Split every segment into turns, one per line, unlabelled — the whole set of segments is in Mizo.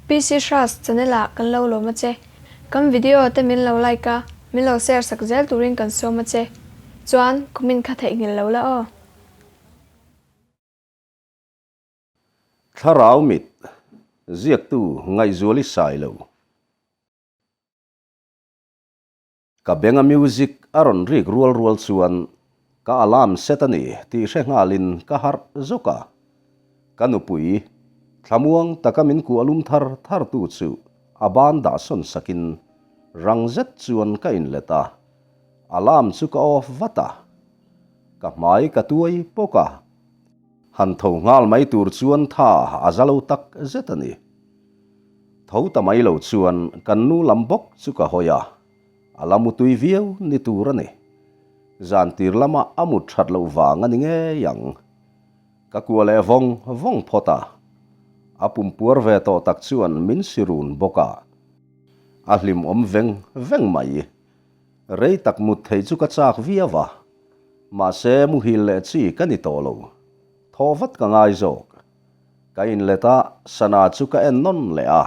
PC Hras channel ah kan lo lawm a che. Kan video te min lo like a, min lo share sak zel turin kan sawm a che. Chuan comment kha theihnghilh lo la aw.
Thlarau mit, ziaktu Ngaihzuali Sailo. Ka benga music a rawn rik rual rual chuan ka alarm set a ni tih hre nghalin ka harh zawk a. Ka nupui, thlamuang taka min kuah lum thar thar tu chu a ban dah sawn sakin rang zet chuan ka inlet a, alarm chu ka off vat a. Ka hmai ka tuai pawk a. Han tho nghal mai tur chuan tha a za lo tak zet a ni. Tho ta mai lo chuan kan nu lam bawk chu ka hawi a, a la mutui viau ni tur a ni. Zan tir lama a mut that loh vang a ni ngei ang. Ka kua leh vawng vawng phawt a, a pumpuar ve tawh tak chuan min si run bawk a, a hlimawm veng veng mai. Rei tak mut theih chu ka chak viau a, mahse muhil leh chi ka ni tawh lo. Thaw vat ka ngai zawk. Ka inlet a, sana chu ka en nawn leh a.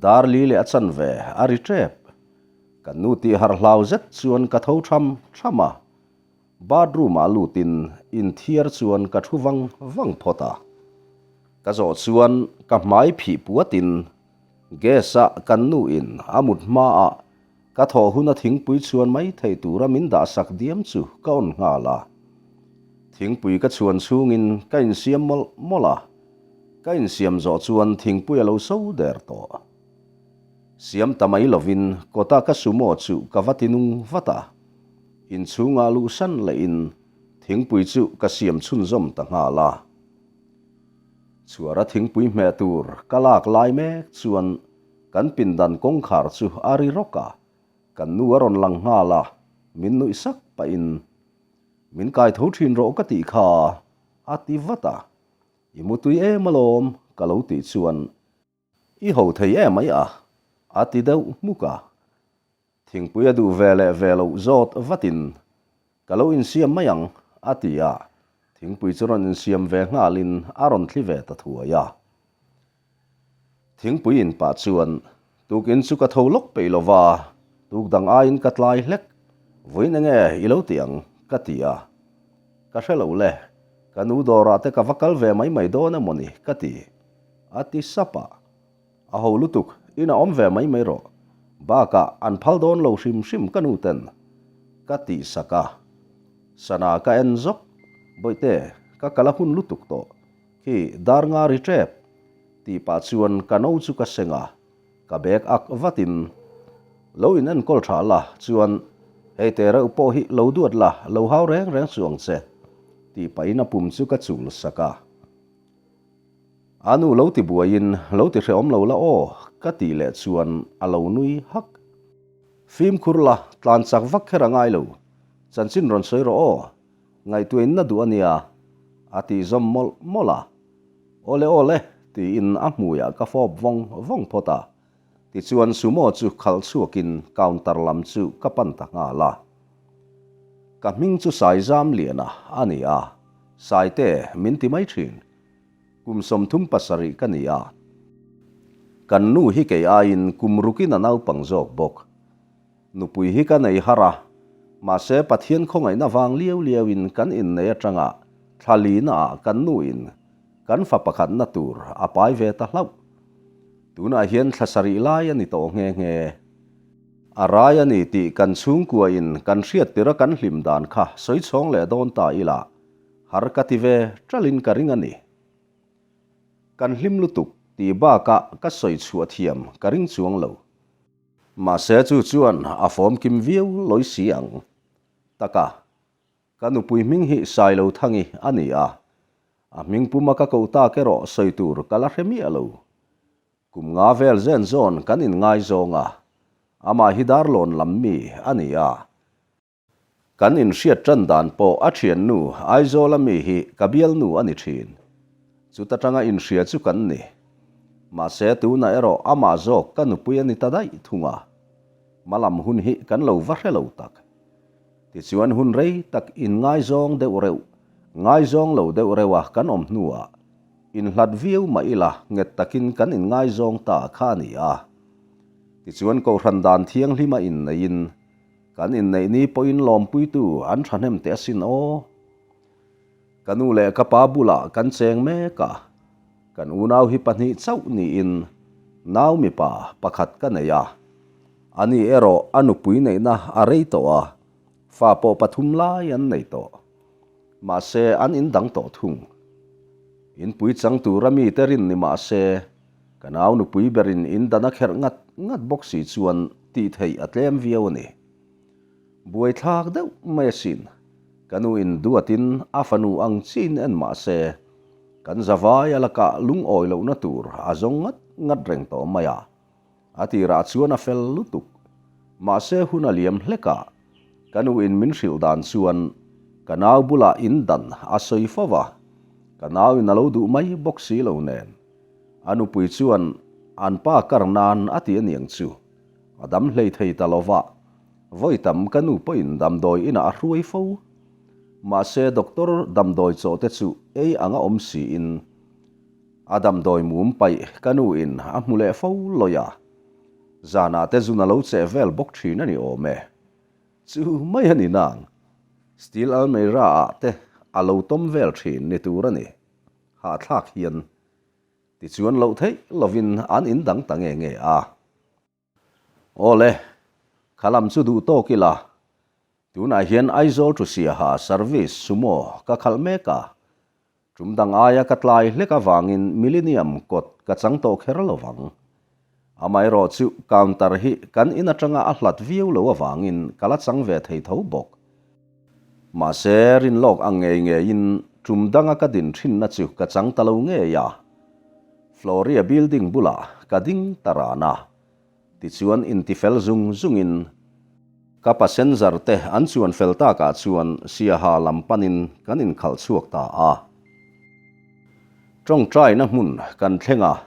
Dar li leh a chanve a ri tep. Ka nu tih harh hlau zet chuan ka tho tham tham a. Bathroom ah lutin inthiar chuan ka thu vang vang phawt a. Ka zawh chuan ka hmai phih puatin gas ah kan nu in a mut hma ah Ka thawh huna thingpui chhuan mai thei tura min dahsak diam chu ka awn nghal a. Thingpui ka chhuan chhungin ka insiam mawlh mawlh a, ka insiam zawh chuan thingpui a lo so der tawh. Siam ta mai lovin kawta ka sumo chu ka va tinung vat a, inchhungah luhsan lehin thingpui chu ka siam chhunzawm ta nghal a. Chhuara thingpui hmeh tur ka lak lai mek chuan Kan pindan kawngkhar chu a ri rawk a, kan nu a rawn lang nghal a, min nuih sak pahin, Min kai tho thin rawh ka tih kha, a ti vat a. I mutui em alawm, ka lo tih chuan, I ho thei em mai a, a ti deuh hmuk a. Thingpui a duh ve leh ve loh zawt vatin, Ka lo insiam mai ang, a ti a. Thingpui chu rawn insiam ve nghalin a rawn thli ve ta thuai a. Thingpui in pah chuan, Tukin chu ka tho lawk peih lo va, tuk dang aiin ka tlai hlek, vawiin enge i lo ti ang? ka ti a. Ka hre lo le, ka nu dawrah te ka va kal ve mai mai dawn emaw ni ka ti, a ti sap a. A ho lutuk, in a awm ve mai mai rawh. Bakah an phal dawn lo hrim hrim ka nu ten. Ka tih sak a. Sana ka en zawk, Bawihte, ka kal a hun lutuk tawh. Khi dar nga ri tep. Tih pah chuan ka no chu ka seng a, ka bag ak vatin, Lo in enkawl tha la, chuan hei te reuh pawh hi lo duat la, lo hau reng reng suh ang che. Tih pahin a pum chu ka chul sak a. A nu lo ti buaiin lo ti hrehawm lo la aw ka tih leh chuan a lo nui hak. Fimkhur la, tlan chak vak kher a ngai lo. Chanchin rawn sawi rawh aw, ngaihtuahin na duh a nia, a tih zawm mawlh mawlh a. Awle awle, tiin a hmuiah ka fawp vawng vawng phawt a. Tichuan sumo chu khalh chhuakin counter lam chu ka pan ta nghal a. Ka hming chu Saizamliana a ni a, Saite min ti mai thin. Kum 37 ka ni a. Kan nu hi kei aiin kum rukin a naupang zawk bawk. Nupui hi ka nei har a, mahse Pathian khawngaihna vang liau liauin kan innei atanga thla lina ah kan nuin kan fa pakhatna tur a pai ve ta hlauh. Tunah hian thla sarih lai a ni tawh nghe nghe. A rai a ni tih kan chhungkuain kan hriattir a kan hlim dan kha sawi chhawng leh dawn ta ila Har ka ti ve ṭalin ka ring a ni. Kan hlim lutuk tih bakah ka sawi chhuah thiam ka ring chuang lo. Mahse chu chuan a fawm kim viau lawi si ang. Taka, ka nupui hming hi Sailothangi a ni a, a hming puma ka koh tak erawh sawi tur ka la hre miah lo. Kum nga vel zen zawn kan inngaizawng a, amah hi Darlawn lam mi a ni a. Kan inhriat tan dan pawh a thiannu Aizawl a mi hi ka bialnu a ni thin. Chuta tanga inhria chu kan ni. Mahse tunah erawh amah zawk ka nupui a ni ta daih thung a. Hmalam hun hi kan lo va hre lo tak. Tichuan hun rei tak inngaizawng deuh reuh, ngaizawng lo deuh reuh a kan awm hnuah. Inhlat viau mah ila nghet takin kan inngaizawng ta kha a ni a. Tichuan Kohhran dan thianghlima inneiin kan inneih ni pawhin lawmpuitu an thahnem teh asin aw. Ka nu leh ka pa bulah kan cheng mek a, kan unau hi pahnih chauh niin nau mipa pakhat ka nei a. Ani erawh a nupui neihna a rei tawh a, fa pawh pathum lai an nei tawh. Mahse an in dang tawh thung. Inpui chang tura mite rin ni mahse ka nau nupui berin in dan a kherh ngat ngat bawk si chuan tih theih a tlem viau a ni. Buaithlak deuh mai asin. Ka nu in duatin a fanu ang chiin en mahse kan zavai a lakah lungawi lohna tur a zawng ngat ngat reng tawh mai a. A tirah chuan a fel lutuk. Mahse hun a liam hlek a, ka nu in min hrilh dan chuan ka nau bulah in dan a sawi fo va, ka nau in a lo duh mai bawk si lo nen. A nupui chuan an pa kar nan a ti aniang chu. A dam hlei thei ta lo va, vawi tam ka nu pawhin damdawi inah a hruai fo. Mahse doctor damdawi chaw te chu ei anga awm siin A damdawi mum paih ka nu in a hmu leh fo lawi a, zanah te zun a lo cheh vel bawk thin a ni awm e. Chu mai a ni nang, steel almeira ah te a lo tawm vel thin ni tur a ni. Hahthlak hian tichuan loh theih lovin an in dang ta nge nge a. Awle, kha lam chu duh tawk ila, tunah hian Aizawl to Siaha service sumo ka khalh mek a, Tum dang aia ka tlai hlek avangin Millennium kawt ka chang tawh kher lo vang. Amaherawh chu counter hi kan in atanga a hlat viau lo avangin ka la chang ve thei tho bawk. Mahse rinlawk ang ngei ngeiin tum danga ka din thinna chu ka chang ta lo ngei a. Floria building bulah ka ding ta ran a. Tichuan intifel zung zungin ka passenger te an chuan fel takah chuan Siaha lam panin kan inkhalh chhuak ta a. Tawngtaina hmun kan thleng a,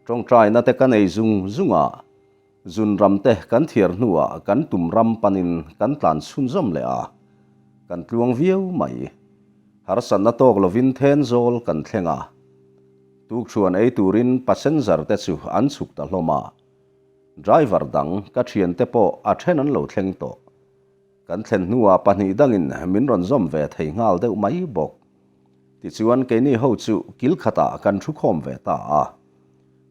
tawngtaina te ka nei zung zung a, zun ram te kan thiar hnuah kan tum ram panin kan tlan chhunzawm leh a, kan tluang viau mai. Harsatna tawk lovin Thenzawl kan thleng a. Tukṭhuan ei turin passenger te chu an chhuk ta hlawm a, driver dang ka ṭhiante pawh a ṭhen an lo thleng tawh. Kan thlen hnuah pahnih dangin min rawn zawm ve thei nghal deuh mai bawk. Tichuan keini ho chu kil khatah kan thu khawm ve ta a.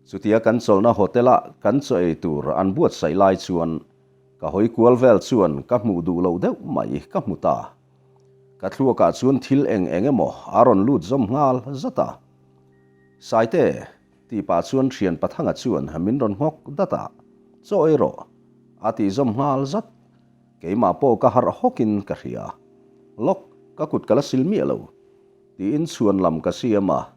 Chutia kan chawlhna hotel-a kan chaw ei tur an buatsaih lai chuan ka hawi kual vel chuan ka hmuh duh loh deuh mai ka hmu ta. Ka thluakah chuan thil eng eng emaw a rawn lut zawm nghal zat a. Saite, tih pah chuan thian Pathanga chuan min rawn nghawk dat a, Chaw ei rawh, a tih zawm nghal zat. Keimah pawh ka harh hawkin ka hria. Lawk, ka kut ka la sil miah lo, tiin chhuan lam ka siam a.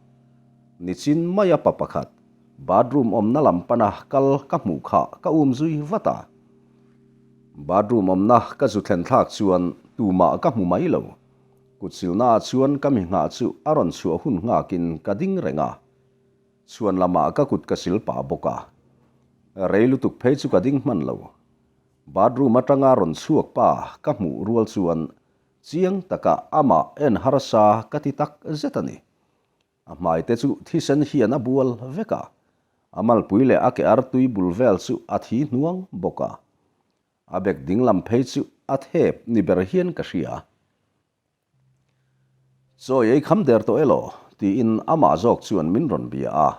Nichin maia pa pakhat, bathroom awmna lam pana kal ka hmuh kha ka um zui vat a. Bathroom awmna ka zu thlen thlak chuan tumah ka hmu mai lo. Kut silnaah chuan ka mi nghah chu a rawn chhuah hun nghakin ka ding reng a. Chhuan lamah ka kut ka sil pah bawk a. Rei lutuk phei chu ka ding hman lo. Bathroom atanga rawn chhuak pa ka hmuh rual chuan chiang taka amah en harsa ka ti tak zet a ni. A hmaite chu thisen hian a bual vek a, a malpui leh a ke artui bul vel chu a thi hnuang bawk a. A bek dinglam phei chu a thep ni ber hian ka hria. Chawi ei kham der tawh elaw? tiin amah zawk chuan min rawn bia a,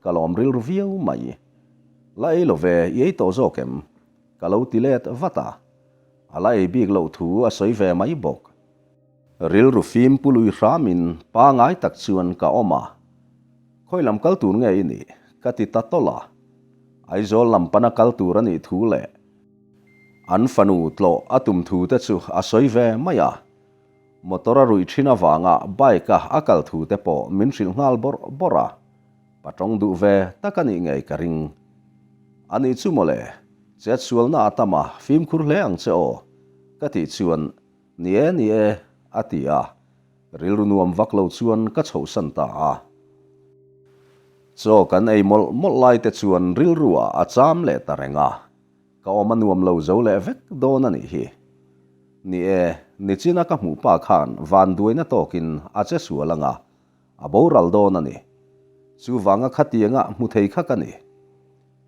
ka lawm rilru viau mai. La ei lo ve, i ei tawh zawk em? Ka lo ti let vat a, a la ei bik loh thu a sawi ve mai bawk. Rilru fim pu lui hramin pangai tak chuan ka awm a, Khawi lam kal tur nge i nih? ka ti ta tawlh a. Aizawl lam pana kal tur a nih thu leh an fanu tlawh a tum thu te chu a sawi ve mai a. Motor a ruih thin avanga bike a a kal thu te pawh min hrilh nghal bawrh bawrh a. Patawng duh ve tak a nih ngei ka ring. A nih chu mawle, chetsualna a tam a, fimkhur hle ang che aw, ka tih chuan Ni e, ni e, a ti a, rilru nuam vak lo chuan ka chhohsan ta a. Chaw kan ei mawlh mawlh lai te chuan rilruah a cham leh ta reng a, ka awm a nuam lo zo leh vek dawn a nih hi. Ni e, nichina ka hmuh pa khan vanduaina tawkin a che sual ang a, a boral dawn a ni. Chuvanga khatianga hmu thei kha ka ni.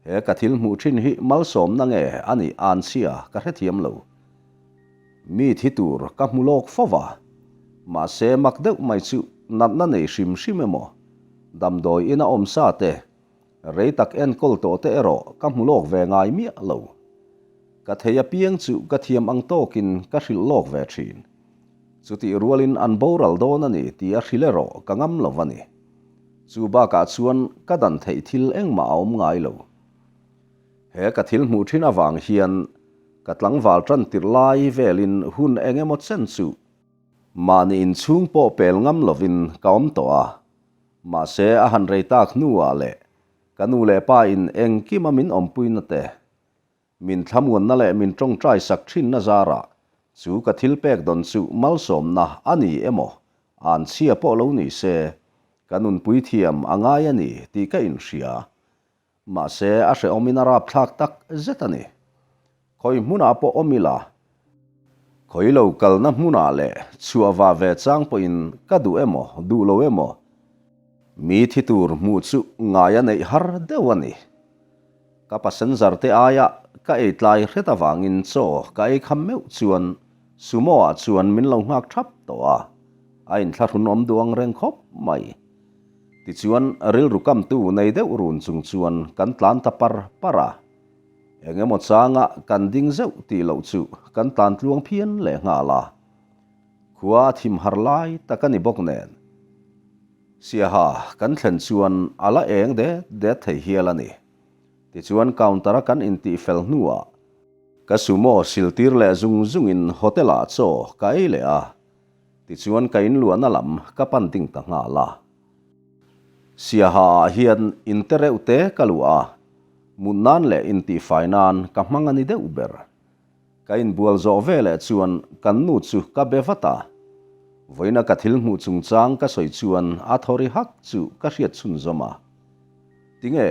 He ka thil hmuh thin hi malsawmna nge a nih anchhia ka hrethiam lo. Mi thi tur ka hmu lawk fo va, mahse mak deuh mai chu natna nei hrim hrim emaw, damdawi ina awm sa te, rei tak enkawl tawh te erawh ka hmu lawk ve ngai miah lo. Ka thei apiang chu ka thiam ang tawkin ka hrilh lawk ve thin. Chutih rualin an boral dawn a ni tih a hrilh erawh ka ngam lo a ni. Chu bakah chuan ka dan theih thil engmah a awm ngai lo. He ka thil hmuh thin avang hian ka tlangval tan tirh lai velin hun eng emaw chen chu mahni inchhung pawh pel ngam lovin ka awm tawh a. Mahse a han rei tak hnuah leh ka nu leh pa in engkima min awmpuina te Min thlamuanna leh min tawngtai sak thinna zarah chu ka thil pek dawn chu malsawmna a ni emaw, an chhia pawh lo ni se, ka nunpui thiam a ngai a ni tih ka inhria. Mahse a hrehawmin a rapthlak tak zet a ni. Khawi hmunah pawh awm ila, khawi lo kalna hmunah leh chhuah vah ve chang pawhin ka duh emaw duh lo emaw, mi thi tur hmuh chu ngai a neih har deuh a ni. Ka passenger te aia ka ei tlai hret avangin chaw ka ei kham meuh chuan Sumo ah chuan min lo nghak thap tawh a, a inthlahrun awm duh ang reng khawp mai. Tichuan rilru kamtu nei deuh run chung chuan kan tlan ta par par a, eng emaw changa kan ding zeuh tih loh chu kan tlan tluang phian leh nghal a. Khua a thim har lai tak a ni bawk nen. Siaha kan thlen chuan a la eng det det thei hial a ni. Tichuan counter-a kan intih fel hnuah ka sumo sil tir leh zung zungin hotel-ah chaw ka ei leh a, tichuan ka inluahna lam ka pan ding ta nghal a. Siaha-ah hian inte reuh te ka luah a, mut nan leh intihfai nan ka hmang a ni deuh ber. Ka inbual zawh ve leh chuan kan nu chu ka be vat a, vawiina ka thil hmuh chungchang ka sawi chuan a thaw ri hak chu ka hriat chhunzawm a. Tinge?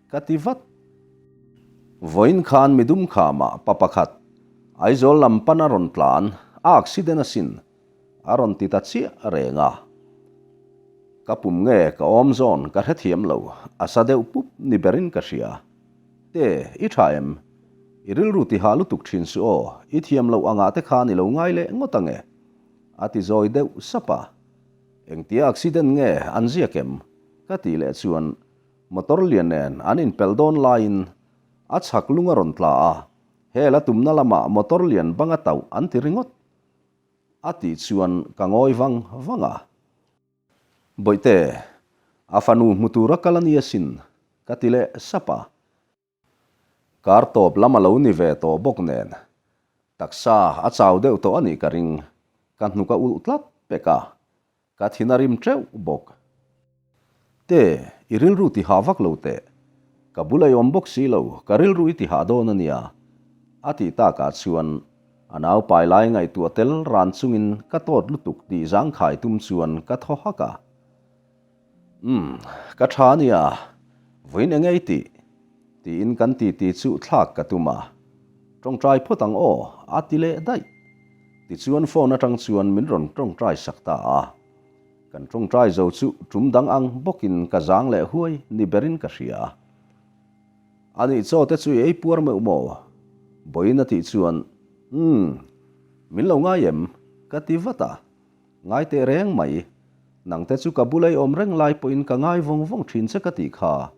Ka ti vat. Vawiin khan midum khamah pa pakhat Aizawl lam pan a rawn tlan, a accident asin, a rawn ti ta chiah reng a. Ka pum nge ka awm zawn ka hrethiam lo, a sa deuh pup ni berin ka hria. Te, i tha em? I rilru ti hah lutuk thin suh aw, i thiam loh angah te khan i lo ngai leh ngawt ange. A ti zawi deuh sap a. Engtia accident nge an ziak em? Ka tih leh chuan motor lian nen an inpelh dawn laiin a chhak lung a rawn tla a, hel a tumna lamah motor lian bang a tauh an ti ringawt. A tih chuan ka ngawi vang vang a. Bawihte, a fanu hmu tura kal a ni asin, ka ti leh sap a. Kar tawp lam a lo ni ve tawh bawk nen, taksa a chau deuh tawh a nih ka ring, ka hnuk a ulh tlat pek a, ka thin a rim teuh bawk. Te, i rilru ti hah vak lo teh, ka bul a i awm bawk si lo, ka rilru i ti hah dawn a nia, a tih takah chuan a nau pai lai ngaihtuah tel ran chungin ka tawt lutuk tih zangkhai tum chuan ka thaw hak a. Umm, ka tha a nia, vawiin eng ei tih? tiin kan titi chu thlak ka tum a. Tawngtai phawt ang aw, a ti leh daih. Tichuan phone atang chuan min rawn tawngtai sak ta a. Kan tawngtai zo chu tum dang ang bawkin ka zang leh huai ni berin ka hria. Anih chaw te chu i ei puar meuh maw? Vawiin a tih chuan, Umm, min lo ngai em? ka ti vat a. Ngai teh reng mai. Nangte chu ka bula i awm reng lai pawhin ka ngai vawng vawng thin che ka tih kha.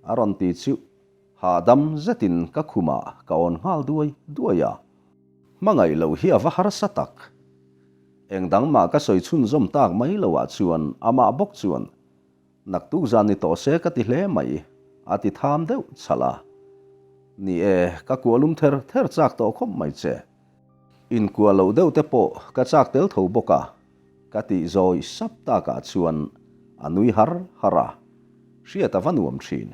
A rawn ti chu hahdam zetin ka khumah ka awn nghal duai duai a. Hmangaih loh hi a va harsa tak. Eng dang mah ka sawi chhunzawm tak mai loah chuan amah bawk chuan Naktuk zan ni tawh se ka ti hle mai, a ti tham deuh chhalh a. Ni e, ka kuah lum ther ther chak tawh khawp mai che. Inkuah loh deuh te pawh ka chak tel tho bawk a, ka tih zawi sap takah chuan a nui har har a, hriat a va nuam thin.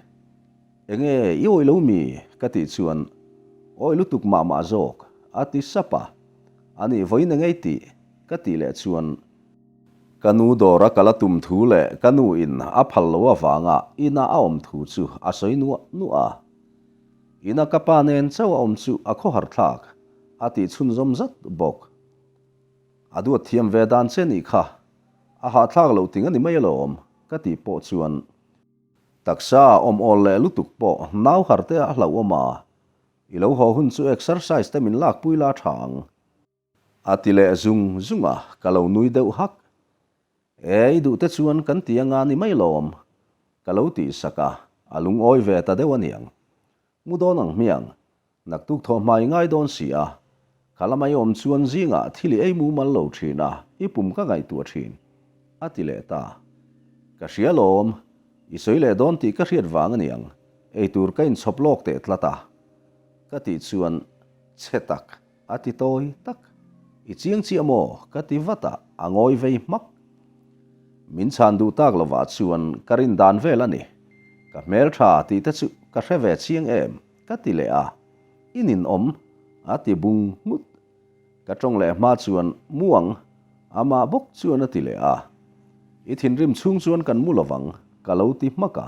Enge i awih lo mi? ka tih chuan Awi lutuk mah mah zawk, a ti sap a. Anih vawiin enge i tih? ka tih leh chuan Ka nu dawra kal a tum thu leh ka nu in a phal lo avanga ina a awm thu chu a sawi nuah nuah a. Ina ka pa nen chauh a awm chu a khawhar thlak, a tih chhunzawm zat bawk. A duat thiam ve dan che nih kha, a hahthlak loh ting a ni mai alawm, ka tih pawh chuan. Taksa awm awl leh lutuk pawh nau har te a hlauhawm a, i lo haw hun chu exercise te min lakpui la tha ang. A ti leh zung zung a, ka lo nui deuh hak. E, i duh te chuan kan ti anga ni mai lawm, ka lo tih sak a, a lungawi ve ta deuh aniang. Mu dawn ang hmiang, naktuk thawh hma i ngai dawn si a, kha lama i awm chuan zingah thil i ei mumal lo thin a, i pum ka ngaihtuah thin, a ti leh ta. Ka hria lawm, i sawi leh dawn tih ka hriat vang aniang, eitur ka inchhawp lawk teh tlat a, ka tih chuan chhe tak. A ti tawi tak. I chiang chiah maw? Ka ti vat a, a ngawi vei hmak. Min chhan duh tak lovah chuan ka rin dan vel a ni. Ka hmel tha tih te chu ka hre ve chiang em? Ka ti leh a. I ninawm? A ti bung nghut. Ka tawng leh hma chuan mu ang, amah bawk chuan a ti leh a. I thinrim chhung chuan kan mu lovang, ka lo ti hmak a.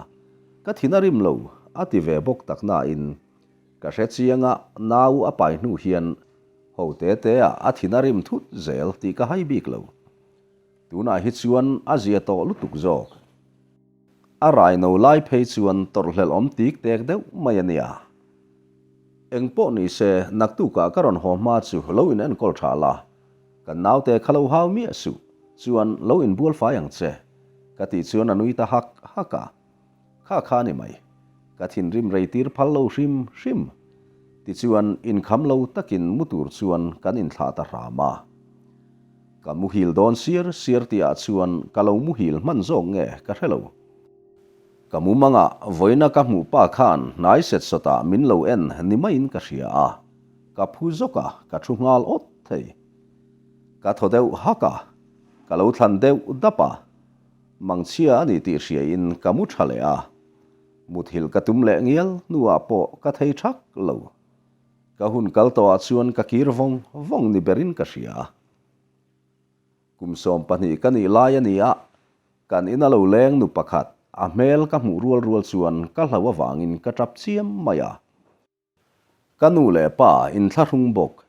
Ka thin a rim lo, a ti ve bawk tak nain Ka hre chiang a, nau a pai hnu hian ho te te ah a thin a rim thut zel tih ka hai bik lo. Tunah hi chuan a zia tawh lutuk zawk. A rai no lai phei chuan tawrhhlelh awm tik tek deuh mai a nia. Eng pawh ni se naktukah ka rawn haw hma chu lo in enkawl tha la, kan naute kha lo hau miah suh chuan lo inbual fai ang che, ka tih chuan a nui ta hak hak a. Kha kha ni mai. Ka thinrim rei tir phal lo hrim hrim. Tichuan inkham lo takin mu tur chuan kan inthlah ta hram a. Ka muhil dawn siar siar tihah chuan ka lo muhil hman zawk nge ka hre lo. Ka mumangah vawiina ka hmuh pa khan hnai set sawtah min lo en ni maiin ka hria a. Ka phu zawk a, ka thu nghal awt thei. Ka thaw deuh hak a, ka lo thlan deuh dap a. Mangchhia a ni tih hriain ka mu tha leh a, muthilh ka tum leh ngial hnuah pawh ka thei thak lo. Ka hun kal tawhah chuan ka kir vawng vawng ni berin ka hria. Kum 12 ka nih lai a ni a, kan ina lo leng nu pakhat a hmel ka hmuh rual rual chuan ka hlo avangin ka tap chiam mai a. Ka nu leh pa inthlahrung bawk,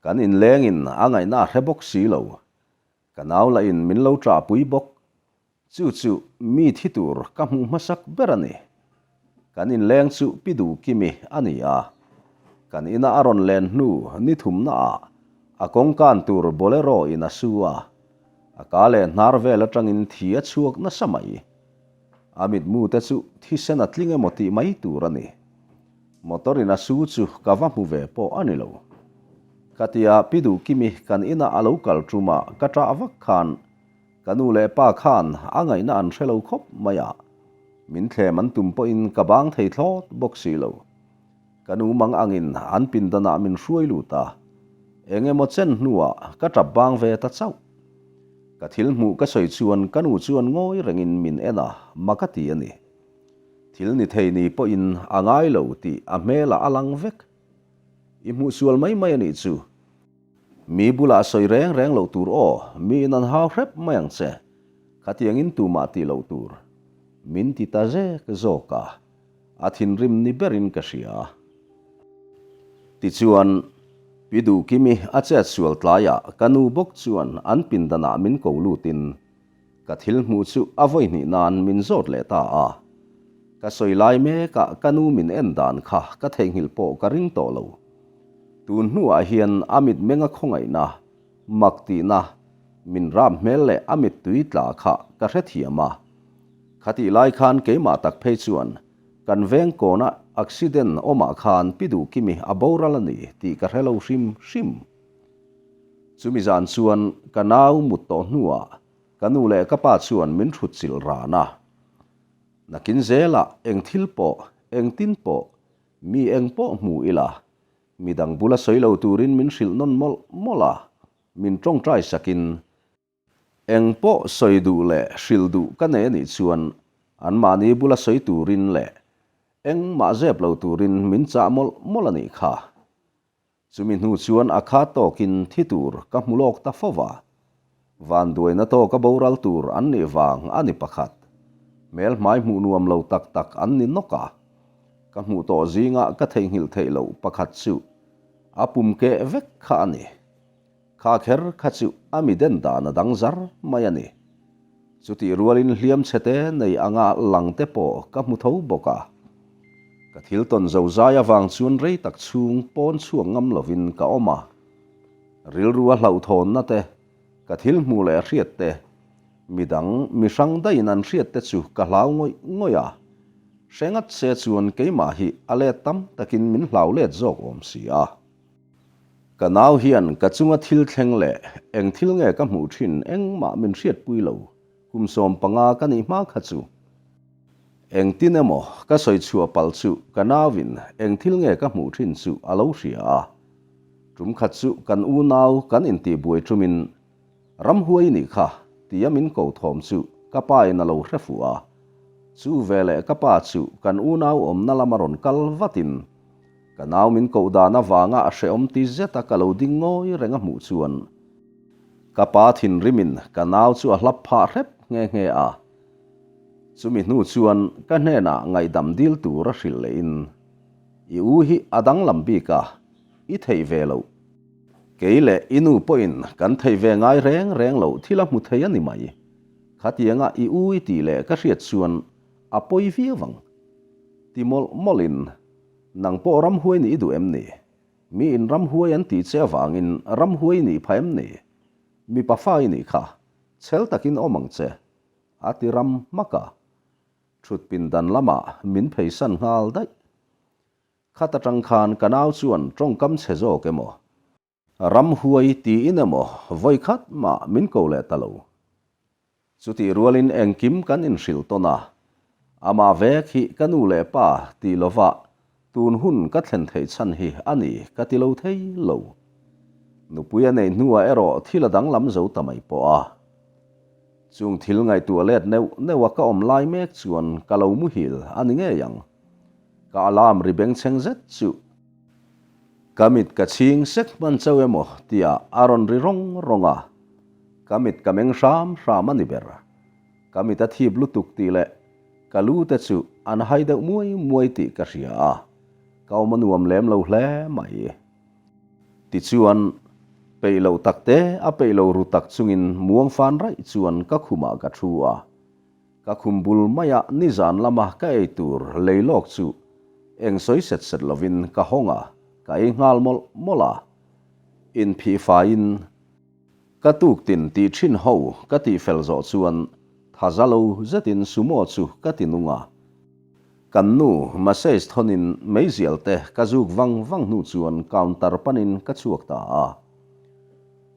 kan inlengin a ngaihna a hre bawk si lo. Ka nau lahin min lo ṭahpui bawk. Chu chu mi thi tur ka hmuh hmasak ber a ni. Kan inleng chu Pi Duhkimi a ni a. Kan ina a rawn len hnu ni thumnaah a kawngkan tur Bolero in a su a. A ka leh hnar vel aṭangin thi a chhuak nasa mai. A mitmu te chu thisen a tling emaw tih mai tur a ni. Motor in a su chu ka va hmu ve pawh a ni lo. Khatia Pi Duhkimi kan inah a lo kal ṭuma ka ṭah vak khan ka nu leh pa khan a ngaihna an hre lo khawp mai a, min thlem an tum pawhin ka bang thei thlawt bawk si lo. Ka nu mang angin an pindanah min hruai lut a, eng emaw chen hnuah ka ṭap bang ve ta chauh. Ka thil hmuh ka sawi chuan ka nu chuan ngawi rengin min en a, mak a ti a ni. Thil ni thei ni pawhin a ngai lo tih a hmelah a lang vek. I hmuh sual mai mai a nih chu. Mi bulah sawi reng reng loh tur aw, miin an hau hrep mai ang che. Khatiangin tumah tih loh tur. Min ti ta zek zawk a, a thinrim ni berin ka hria. Tichuan, Pi Duhkimi a chet sual tlaiah ka nu bawk chuan an pindanah min ko lutin Ka thil hmuh chu a vawi hnih nan min zawt leh ta a. Ka sawi lai mekah ka nu min en dan kha ka theihnghilh pawh ka ring tawh lo. Tun hnuah hian a mitmeng a khawngaihna, mak tihna, min rap hmel leh a mittui tla kha ka hrethiam a. Khatih lai khan keimah tak phei chuan kan veng kawna accident awmah khan Pi Duhkimi a boral a ni tih ka hre lo hrim hrim. Chumi zan chuan ka nau mut tawh hnuah ka nu leh ka pa chuan min thut chilh ran a. Nakin zelah eng thil pawh, engtin pawh, mi eng pawh hmu ila, midang bula sawi lo turin min hrilh nawn mawlh mawlh a, min tawngtai sakin eng pawh sawi duh leh hrilh duh ka nei anih chuan anmahni bula sawi turin leh engmah zep lo turin min chah mawlh mawlh anih kha. Chumi hnu chuan a kha tawkin thi tur ka hmu lawk ta fo va. Vanduaina tawka boral tur an nih vang a ni pakhat. Hmel hmai hmuh nuam lo tak tak an ni nawk a. Ka hmuh tawh zinga ka theihnghilh theih loh pakhat chu a pum keh vek kha a ni. Kha kher kha chu a mi den dan a dang zar mai a ni. Chutih rualin hliam chhete nei anga lang te pawh ka hmu tho bawk a. Ka thil tawn zo zai avang chuan rei tak chhung pawn chhuak ngam lovin ka awm a. Rilru a hlauhthawnna te, ka thil hmuh leh hriat te, midang mi hrang daihin an hriat te chu ka hlau ngawih ngawih a. Hre ngat se chuan keimah hi a let tam takin min hlau let zawk awm si a. Ka nau hian ka chunga thil thleng leh eng thil nge ka hmuh thin engmah min hriatpui lo, kum 15 ka nih hma kha chu. Engtin emaw ka sawi chhuah palh chu ka nauin eng thil nge ka hmuh thin chu a lo hria a. Tum khat chu kan unau kan intihbuai tumin Ramhuai nih kha tia min ko thawm chu ka pa in a lo hre fuh a. Chu veleh ka pa chu kan unau awmna lama rawn kal vatin Ka nau min koh dan avanga a hrehawm ti zeta ka lo ding ngawi reng a hmuh chuan ka pa thinrimin ka nau chu a hlap phah hrep nghe nghe a. Chumi hnu chuan ka hnenah ngaihdam dil tur a hrilh lehin, I u hi a danglam bik a, i theih ve loh. Kei leh i nu pawhin kan theih ve ngai reng reng loh thil a hmu thei a ni mai. Khatianga i u i tih leh ka hriat chuan a pawi viau ang. Ti mawlh mawlhin Nang pawh ramhuai nih i duh em ni? Mi in ramhuai an tih che avangin ramhuai i nih pha em ni? Mipa fa i nih kha, chhel takin awm ang che, a ti ram hmak a. Thut pindan lamah min pheisan nghal daih. Khat atang khan ka nau chuan tawngkam chhe zawk emaw? Ramhuai tiin emaw vawi khat mah min ko leh ta lo. Chutih rualin engkim kan inhrilh tawn a, amah vek hi ka nu leh pa tih lovah tun hun ka thlen theih chhan hi a ni ka ti lo thei lo. Nupui a neih hnuah erawh thil a danglam zo ta mai pawh a. Chung thil ngaihtuah let neuh neuh a ka awm lai mek chuan ka lo muhil a ni ngei ang. Ka alarm ri bengchheng zet chu. Ka mit ka chhing sek hman chauh emaw tia a rawn ri rawng rawng a, ka mit ka meng hram hram a ni ber. Ka mit a thip lutuk tih leh ka lu te chu an hai deuh muai muai tih ka hria a, ka awm a nuam lem lo hle mai. Tichuan, peih loh tak te a peih lo ru tak chungin muang fan raih chuan ka khumah ka thu a. Ka khum bul maia nizan lama ka ei tur lei lawk chu eng sawi set set lovin ka hawng a, ka ei nghal mawlh mawlh a. Inphih faiin ka tuk tin tih thin ho ka tih fel zawh chuan thaza lo zetin sumo chu ka ti nung a. Kan nu massage thawnin meizial te ka zuk vang vang hnu chuan counter panin ka chhuak ta a.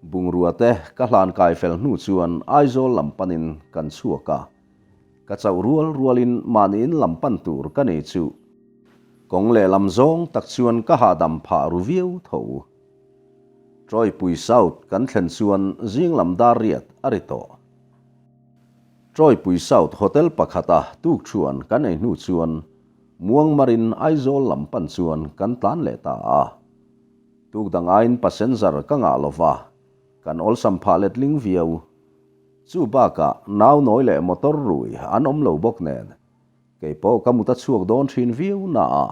Bungrua te ka hlan kai fel hnu chuan Aizawl lam panin kan chhuak a, ka chauh rual rualin mahni in lam pan tur ka nei chu kawng lehlam zawng tak chuan ka hahdam phah ru viau tho. Tawipui South kan thlen chuan zing lam dar riat a ri tawh. Tawipui South Hotel pakhata tukṭhuan kan ei hnu chuan Muangmarin Aizawl lam pan chuan kan tlan leh ta a. Tuk dang aiin passenger ka ngah lo va, kan awlsam phah letling viau. Chu bakah nau nawi leh motor rui an awm lo bawk nen, kei pawh ka mut a chhuak dawn thin viau na a,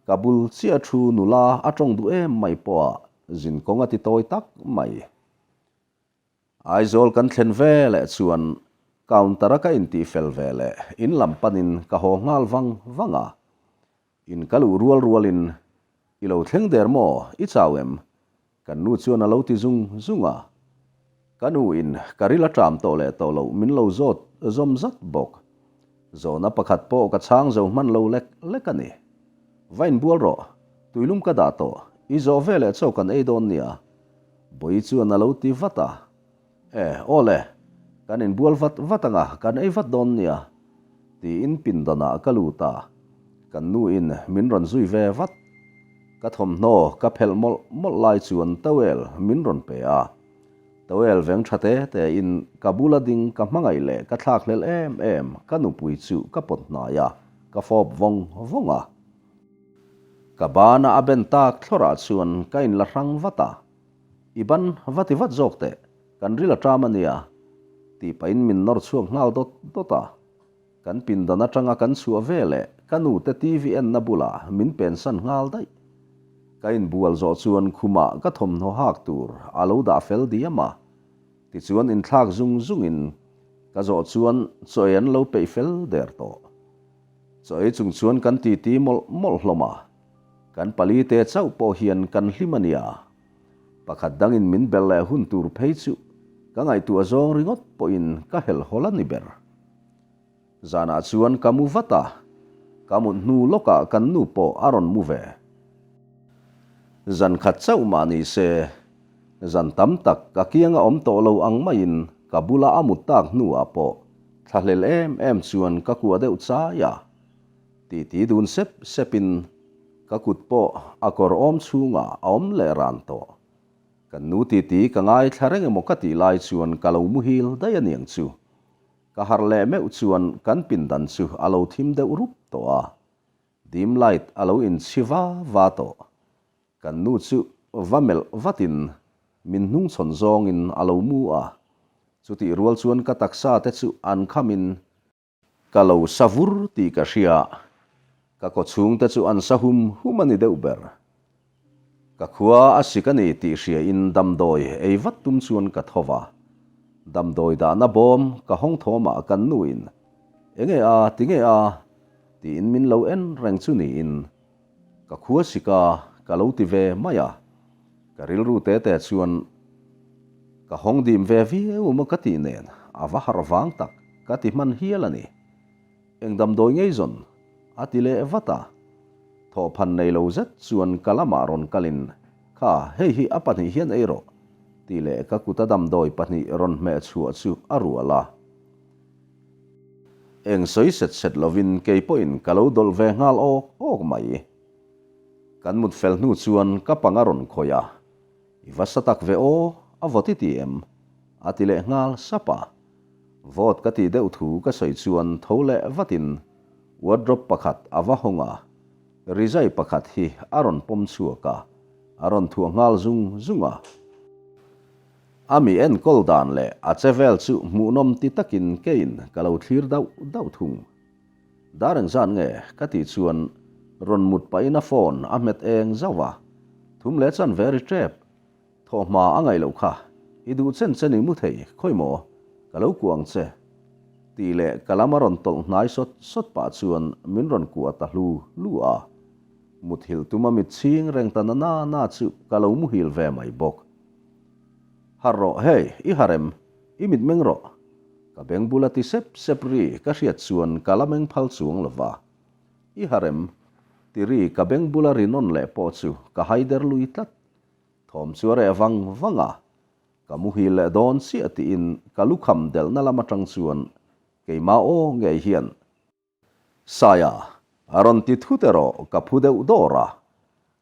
ka bul chiah thu nula a tawng duh em mai pawh a zin kawng a ti tawi tak mai. Aizawl kan thlen ve leh chuan counter a ka intih fel ve leh in lam panin ka haw nghal vang vang a, In ka luh rual rualin, I lo thleng der maw? I chau em? Kan nu chuan a lo ti zung zung a. Ka nu in ka ril a ṭam tawh leh tawh loh min lo zawt zawm zat bawk. Zawhna pakhat pawh ka chhang zo hman lo lek lek a ni. Va inbual rawh, tuilum ka dah tawh, i zawh ve leh chaw kan ei dawn nia. Bawi chuan a lo ti vat a. E, aw le, kan inbual vat vat ang a, kan ei vat dawn nia, tiin pindanah ka lut a, kan nu in min rawn zui ve vat. Ka thawmhnaw ka phelh mawlh mawlh lai chuan towel min rawn pe a, towel veng tha te te in ka bula ding ka hmangaih leh ka thlak hlel em em ka nupui chu ka pawt hnai a, ka fawp vawng vawng a. Ka bana a ben tak thlawrah chuan ka inla hrang vat a. I ban va ti vat zawk teh, kan ril a ṭam a nia, tih pahin min nawr chhuak nghal dawt dawt a. Kan pindan aṭanga kan chhuah ve leh ka nute TV enna bulah min pensan nghal daih. Ka inbual zawh chuan khumah ka thawmhnaw hak tur a lo dah fel diam a, tichuan inthlak zung zungin. Ka zawh chuan chaw ei an lo peih fel der tawh. Chaw ei chung chuan kan titi mawlh mawlh hlawm a, kan pali te chauh pawh hian kan hlim a nia. Pakhat dangin min belh leh hun tur phei chu ka ngaihtuah zawng ringawt pawhin ka helhhawl a ni ber. Zanah chuan ka mu vat a, ka mut hnu lawkah kan nu pawh a rawn mu ve. Zan khat chauh mah ni se, zan tam tak ka kianga awm tawh lo ang maiin ka bula a mut tak hnuah pawh thlahlel em em chuan ka kuah deuh chai a. Titi dun sep sepin ka kut pawh a kawr awm chhungah a awm leh ran tawh. Kan nu titi ka ngaithla reng emaw ka tih lai chuan ka lo muhil daih aniang chu. Ka harh leh meuh chuan kan pindan chu a lo thim deuh rup tawh a, dim light a lo inchhi va va tawh. Kan nu chu va melh vatin min hnungchhawn zawngin a lo mu a, chutih rual chuan ka taksa te chu an khamin ka lo sa vur tih ka hria, ka kawchhung te chu an sa hum hum a ni deuh ber. Ka khua a sik a ni tih hria in damdawi ei vat tum chuan ka tho va. Damdawi dahna bawm ka hawng thawmah kan nu in, Enge a, tinge a? tiin min lo en reng chu niin ka khua sik a ka lo ti ve mai a. Ka rilru te te chuan ka hawng dim ve viau maw ka tih nen a va harh vang tak ka ti hman hial a ni. Eng damdawi ngei zawn? a ti leh vat a. Thawhphan nei lo zet chuan ka lamah rawn kalin, Kha, hei hi a pahnih hian ei rawh, tih leh ka kuta damdawi pahnih rawn hmeh chhuah chu a rual a. Eng sawi set set lovin kei pawhin ka lo dawlh ve nghal awk awk mai. Kan mut fel hnu chuan ka pang a rawn khawih a, I va sa tak ve aw, a vawt i ti em? a ti leh nghal sap a. Vawt ka tih deuh thu ka sawi chuan tho leh vatin wardrobe pakhat a va hawng a, rizai pakhat hi a rawn pawm chhuak a, a rawn thuah nghal zung zung a. A mi enkawl dan leh a che vel chu hmuhnawm ti takin keiin ka lo thlir dauh dauh thung. Dar engzat nge? ka tih chuan rawn mut pahin a phone a hmet eng zauh a, thum leh chan ve ri tep. Thawhhma a ngaih loh kha, i duh chen chen i mu thei, khawi maw? Ka lo kuah ang che. Tih leh ka lam a rawn tawlh hnai sawt sawt pah chuan min rawn kuah ta hlu hlu a. Muthilh tuma mit chhing reng ta na na na chu ka lo muhil ve mai bawk. Harh rawh hei, i harh em? I mit meng rawh. Ka beng bula ti sep sep ri ka hriat chuan ka la meng phal chuang lo va. I harh em? Ti ri ka beng bula ri nawn leh pawh chu ka haider lui tlat. Thawm chu a reh vang vang a, ka muhil leh dawn chiah tiin ka lukham delhna lam atang chuan keimah aw ngei hian, Saia, a rawn ti thut erawh ka phu deuh dawr a,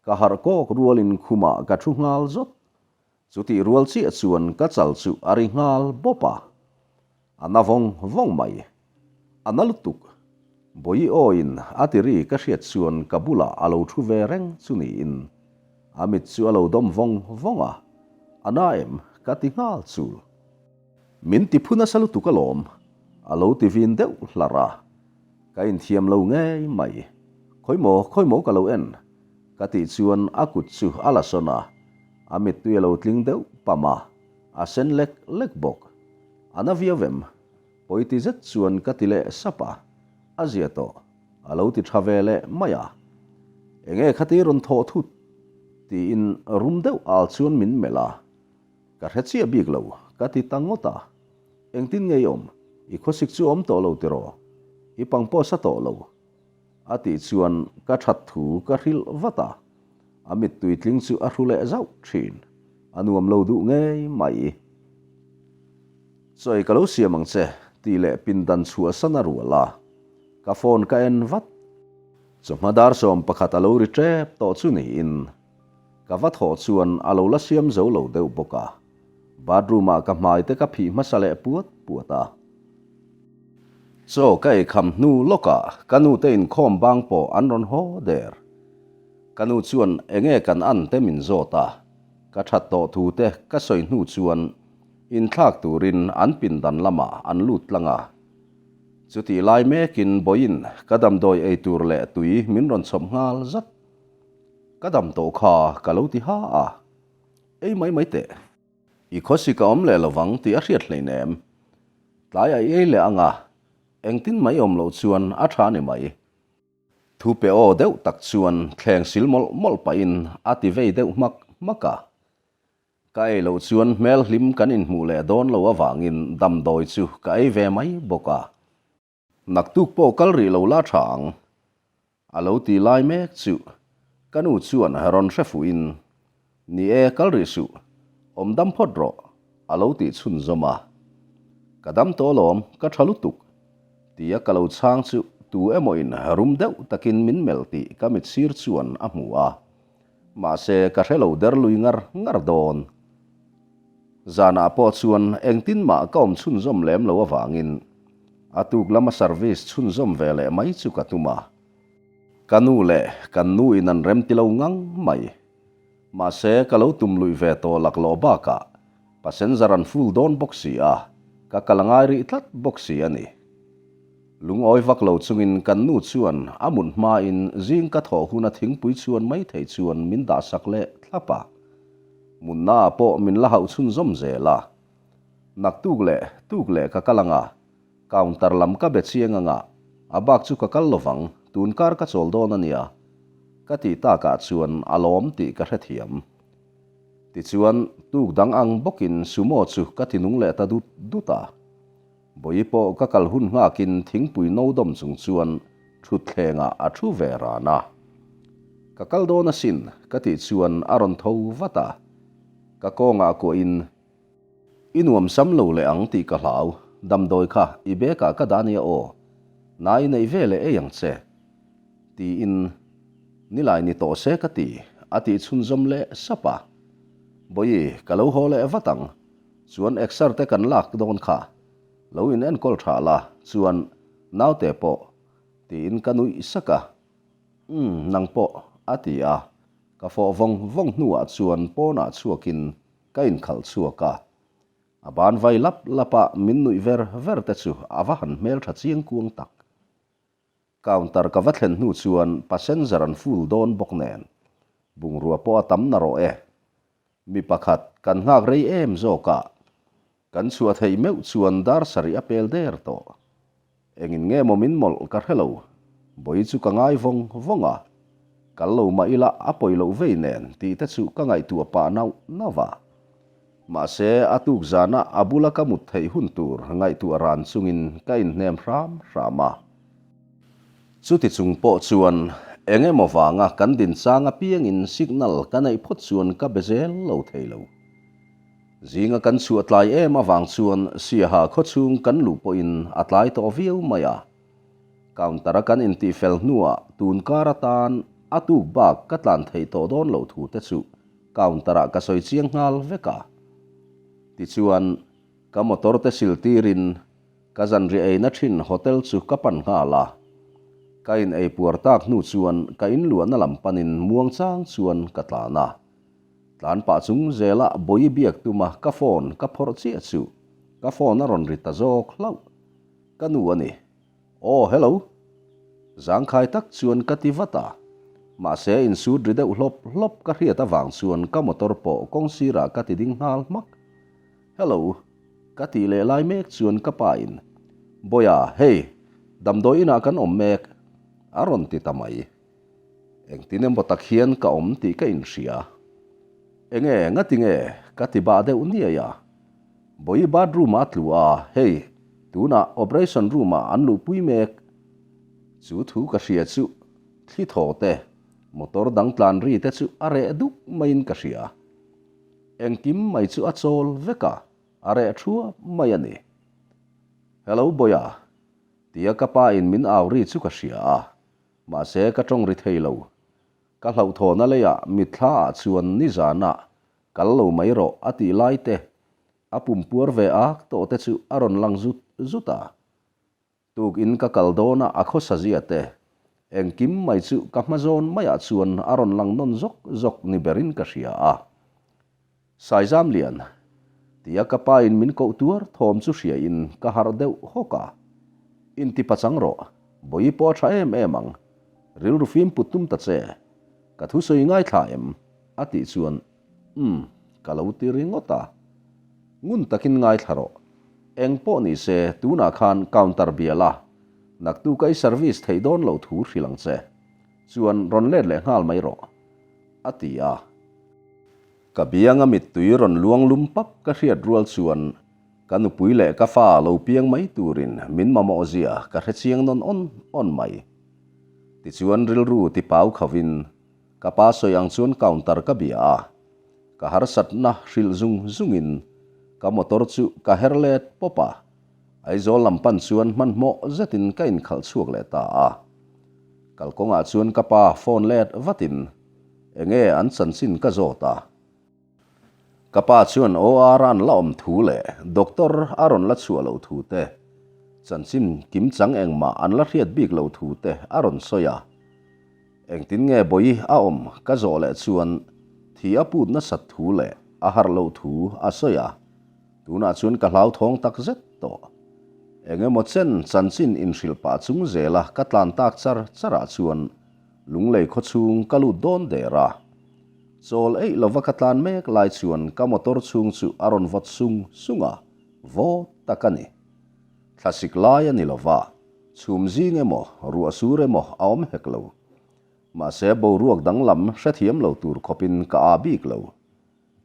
ka harh kawk rualin khumah ka thu nghal zawt. Chutih rual chiah chuan ka chal chu a ri nghal bawp a, a na vawng vawng mai. A na lutuk. Bawihi awiin a ti ri ka hriat chuan ka bulah a lo thu ve reng chu niin a mit chu a lo dawm vawng vawng a, a na em ka ti nghal chul. Min ti phu nasa lutuk alawm, a lo ti vin deuh hlarh a, ka inthiam lo ngei mai. Khawi maw, khawi maw ka lo en, ka tih chuan a kut chu a la sawn a, a mittui a lo tling deuh pam a, a sen lek lek bawk. A na viau em? Pawiti zet chuan ka ti leh sap a, a zia tawh, a lo ti tha ve leh mai a. Enge khati rawn thawh thut? tiin rum deuh al chuan min melh a, Ka hre chiah bik lo, ka ti ta ngawt a. Engtin nge i awm? I khawsik chu awm tawh lo tiraw? I pang pawh sa tawh lo. A tih chuan ka that thu ka hrilh vat a. A mittui tling chu a hru leh zauh thin. A nuam lo duh ngei mai. Chawi ka lo siam ang che, tih leh pindan chhuahsan a rual a. Ka phone ka en vat. Chawhma dar 11 a lo ri tep tawh chu niin. Ka va thawh chuan a lo la siam zo lo deuh bawk a, bathroom ah ka hmai te ka phih hmasa leh puat puat a. Chaw ka ei kham hnu lawkah ka nu te inkhawm bang pawh an rawn haw der. Ka nu chuan enge kan an te min zawt a, ka that tawh thu te ka sawi hnu chuan inthlak turin an pindan lamah an lut tlang a. Chutih lai mekin Bawiin ka damdawi ei tur leh tui min rawn chhawp nghal zat. Ka dam tawh kha ka lo ti ha a, ei mai mai teh. I khawsik a awm leh lovang tih a hriat hleinem. Tlai a i ei leh ang a, engtin mai awm loh chuan a tha ni mai. Thu pe aw deuh tak chuan thleng sil mawlh mawlh pahin a ti vei deuh hmak hmak a. Ka ei loh chuan hmel hlim kan inhmuh leh dawn lo avangin damdawi chu ka ei ve mai bawk a. Naktuk pawh kal rih lo la tha ang. A lo ti lai mek chu ka nu chuan rawn hre fuhin, Ni e, kal rih suh, awm dam phawt rawh, a lo tih chhunzawm a. Ka dam tawh alawm, ka tha lutuk, tia ka lo chhang chu tu emawin rum deuh takin min melh tih ka mit sir chuan a hmu a. Mahse, ka hre lo der lui ngar ngar dawn. Zanah pawh chuan engtin mah ka awm chhunzawm lem lo avangin a tuk lama service chhunzawm ve leh mai chu ka tum a. Ka nu leh kan nu in an rem ti lo ngang mai. Mahse ka lo tum luih ve tawh laklawh bakah passenger an full dawn bawk si a, ka kal a ngai rih tlat bawk si a ni. Lungawi vak lo chungin kan nu chuan a mut hmain zing ka thawh huna thingpui chhuan mai thei chuan min dahsak leh thlap a. Munna ah pawh min la hauh chhunzawm zel a. Naktuk leh tuk leh ka kal ang a, counter lam ka be chiang ang a, a bak chu ka kal lovang, tun kar ka chawl dawn a nia. Ka tih takah chuan a lawm tih ka hrethiam. Tichuan, tuk dang ang bawkin sumo chu ka ti nung leh ta dut dut a. Bawi pawh ka kal hun nghakin thingpui no dawm chung chuan thutthlengah a thu ve ran a. Ka kal dawn asin ka tih chuan a rawn tho vat a. Ka kawngah kuahin, I nuam sam lo leh ang tih ka hlau, damdawi kha i bag-ah ka dah ania aw, na i neih ve leh ei ang che. Tiin, Nilai ni tawh se ka ti, a tih chhunzawm leh sap a. Bawi, ka lo haw leh vat ang. Chuan exer te kan lak dawn kha lo in enkawl tha la chuan naute pawh tiin ka nuih sak a, umm nang pawh a ti a, ka fawh vawng vawng hnuah chuan pawnah chhuakin ka inkhalh chhuak a, a ban vai lap lap a min nuih ver ver te chu a va han hmeltha chiang kuang tak. Counter ka va thlen hnu chuan passenger an full dawn bawk nen bungrua pawh a tam narawh e. Mi pakhat kan nghak rei em zawk a, kan chhuah theih meuh chuan dar sarih a pel der tawh. Engin nge maw min mawlh ka hre lo, bawi chu ka ngai vawng vawng a, kal lo mah ila a pawi loh vei nen tih te chu ka ngaihtuah pah nauh nauh a. Mahse a tuk zana a bula ka mut theih hun tur ngaihtuah ran chungin ka inhnem hram hram a. Chuti chung pawh chuan eng emaw vanga kan din chang apiangin signal ka neih phawt chuan ka be zel lo thei lo. Zinga kan chhuah tlai em avang chuan Siaha khawchhung kan luh pawhin a tlai tawh viau mai a. Counter-a kan intihfel hnuah tun kar atan a tuk bak ka tlan theih tawh dawn loh thu te chu counter-ah ka sawi chiang nghal vek a. Tichuan, ka motor te sil tirin Ka zanriah eina thin hotel chu ka pan nghal a, ka in ei puar tak hnu chuan ka in luahna lam panin muang chang chuan ka tlan a. Tlan pah chung zela bawi biak tuma ka phone ka phawrh chiah chu ka phone a rawn ri ta zawk hlauh. Ka nu a ni. Aw hello. Zangkhai tak chuan ka ti vat a. Mahse insut ri deuh hlawp hlawp ka hriat avang chuan ka motor pawh kawng sirah ka ti ding nghal hmak. Hello. Ka tih leh lai mek chuan ka pa in, Bawiha, hei, damdawi inah kan awm mek, a rawn ti ta mai. Engtin emaw tak hian ka awm tih ka inhria. Enge, ngati nge? ka ti bah deuh niai a. Bawihi bathroom ah a tlu a, hei, tunah operation room ah an luhpui mek. Chu thu ka hria chu thli thaw te, motor dang tlan ri te chu a reh duk maiin ka hria. Engkim mai chu a chawl vek a, a reh thuap mai a ni. Hello Bawiha, tia ka pa in min au ri chu ka hria a, mahse ka tawng ri thei lo. Ka hlauhthawna leiah mitthla ah chuan nizanah kal lo mai rawh a tih lai te, a pumpuar ve ak tawh te chu a rawn lang zut zut a. Tukin ka kal dawn a, a khawsa zia te. Engkim mai chu ka hma zawn maiah chuan a rawn lang nawn zawk zawk ni berin ka hria a. Saizam lian, tia ka pa in min koh tuar thawm chu hria in ka harh deuh hawk a. Inti pachang rawh, bawi pawh a tha em em ang. Rilru fim put tum ta che. Ka thusawi ngaithla em? a tih chuan Umm, ka lo ti ringawt a. Ngun takin ngaithla rawh. Eng pawh ni se, tunah khan counter bia la, naktuk a i service theih dawn loh thu hrilh ang che. Chuan rawn let leh nghal mai rawh, a ti a. Ka bianga mittui rawn luang lum pap ka hriat rual chuan ka nupui leh ka fa lo piang mai turin min mamawh zia ka hre chiang nawn awn awn mai. Tichuan rilru ti pau khovin ka pa sawi ang chuan counter ka bia a, ka harsatna hrilh zung zungin ka motor chu ka her let pawp a, Aizawl lam pan chuan hmanhmawh zetin ka inkhalh chhuak leh ta a. Kalkawngah chuan ka pa phone let vatin enge an chanchin ka zawt a. Ka pa chuan OR an la awm thu leh doctor a rawn la chhuah loh thu te, chanchin kimchang engmah an la hriat bik loh thu te a rawn sawi a. Engtin nge Bawihi a awm ka zawh leh chuan thi a put nasat thu leh a harh loh thu a sawi a. Tunah chuan ka hlauthawng tak zet tawh. Eng emaw chen chanchin inhrilh pah chung zela ka tlan tak char charah chuan Lunglei khawchhung ka lut dawn der a. Chawl eih lova ka tlan mek lai chuan ka motor chhung chu a rawn vawt sung sung a, vawt tak a ni. Thlasik lai a ni lova, chhum zing emaw, ruah sur emaw a awm hek lo. Mahse boruak danglam hrethiam lo tur khawpin ka aa bik lo.